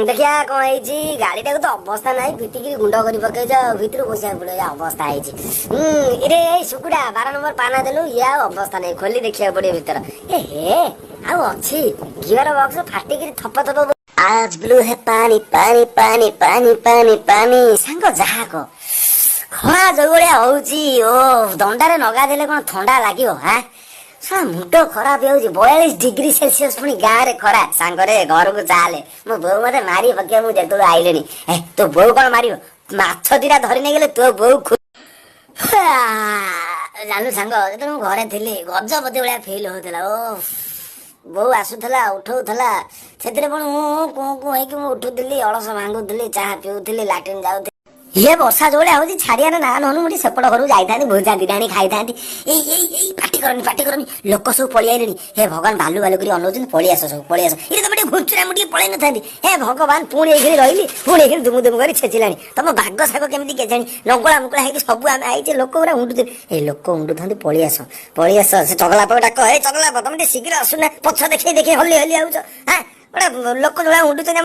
ଦେଖିଆ କଣ ହେଇଛି। ଗାଡିଟାକୁ ତ ଅବସ୍ଥା ନାହିଁ, ପିଟିକିରି ଗୁଣ୍ଡ କରି ପକେଇଛ ଆଉ ଭିତରୁ ବସିବାକୁ ପଡିବ, ଏ ଅବସ୍ଥା ହେଇଛି। ଏରେ ଏଇ ଶୁକୁଟା, 12 ନମ୍ବର ପାନା ଦେଲୁ। ଇଏ ଆଉ ଅବସ୍ଥା ନାହିଁ, ଖୋଲି ଦେଖିବାକୁ ପଡିବ ଭିତର। ଏ ହେ, ଆଉ ଅଛି ଗିଅର ବକ୍ସ ଫାଟିକିରି ଥପ ଥପ। ଆଜ ବ୍ଲୁ ହେ ପାଣି ପାଣି ପାଣି ପାଣି ପାଣି ପାଣି। ସାଙ୍ଗ, ଯାହା କହ, ଖରା ଯୋଉ ଭଳିଆ ହଉଛି, ଓ ଦଣ୍ଡାରେ ନଗା ଦେଲେ କଣ ଥଣ୍ଡା ଲାଗିବ? ହାଁ ଶଳା, ମୁଣ୍ଡ ଖରାପ ହେଇଯାଉଛି। 42 ଡିଗ୍ରୀ ସେଲସିୟସ, ପୁଣି ଗାଁରେ ଖରା। ସାଙ୍ଗରେ ଘରକୁ ଚାଲେ, ମୋ ବୋଉ ମତେ ମାରି ପକେଇବ। ମୁଁ ଯେତେବେଳେ ଆଇଲିଣି। ଏ ତୋ ବୋଉ କଣ ମାରିବ? ମାଛ ଦିଟା ଧରି ନେଇଗଲେ ତୋ ବୋଉ। ଜାଣିଲୁ ସାଙ୍ଗ, ଯେତେବେଳେ ମୁଁ ଘରେ ଥିଲି, ଗଜପତି ଭଳିଆ ଫିଲ୍ ହଉଥିଲା। ଓ ବୋଉ ଆସୁଥିଲା, ଉଠଉଥିଲା, ସେଥିରେ ପୁଣି ମୁଁ କୁଁ କୁଁ ହେଇକି ମୁଁ ଉଠୁଥିଲି, ଅଳସ ଭାଙ୍ଗୁଥିଲି, ଚାହା ପିଉଥିଲି, ଲାଟ୍ରିନ୍ ଯାଉଥିଲି। ଇଏ ବର୍ଷା ଯୋଉ ଭଳିଆ ହଉଛି, ଛାଡିଆର ନା ନହେଲେ ମୁଁ ଟିକେ ସେପଟ ଘରକୁ ଯାଇଥାନ୍ତି, ଭୁଜା ଦିଟା ଆଣି ଖାଇଥାନ୍ତି। ଏଇ ଏଇ ଏଇ, ପାଟି କରନି, ପାଟି କରନି, ଲୋକ ସବୁ ପଳେଇ ଆଇଲେଣି। ହେ ଭଗବାନ, ଭାଲୁ ଭାଲୁ କରି ଅନଉଛନ୍ତି। ପଳେଇ ଆସ, ସବୁ ପଳେଇ ଆସ। ଇରେ, ତମେ ଟିକେ ଘୁଞ୍ଚୁନା, ମୁଁ ଟିକେ ପଳେଇ ନଥାନ୍ତି? ହେ ଭଗବାନ, ପୁଣି ଏଇଖିଣି ରହିଲି, ପୁଣି ଏଇଖିଣି ଦୁମୁ ଦୁମୁ କରି ଛେଚିଲାଣି। ତମ ବାଗ ଶାଗ କେମିତି କେଜାଣି, ନଙ୍ଗଳା ମୁକୁଳା ହେଇକି ସବୁ ଆମେ ଆଇଛେ। ଲୋକ ଗୁରା ଉଣ୍ଡୁଛନ୍ତି। ଏଇ ଲୋକ ଉଣ୍ଡୁଥାନ୍ତି, ପଳେଇ ଆସ, ପଳେଇ ଆସ। ସେ ଚଗଲା ପାକୁ ଡାକ। ହେ ଚଗଲା ପା, ତମେ ଟିକେ ଶୀଘ୍ର ଆସୁନା, ପଛ ଦେଖେଇ ଦେଖେଇ ହଲି ହଲି ଆଉଛ। ହଁ, ଗୋଟେ ଲୋକ ଯୋଉଭଳିଆ ଉଣ୍ଡୁଛନ୍ତି।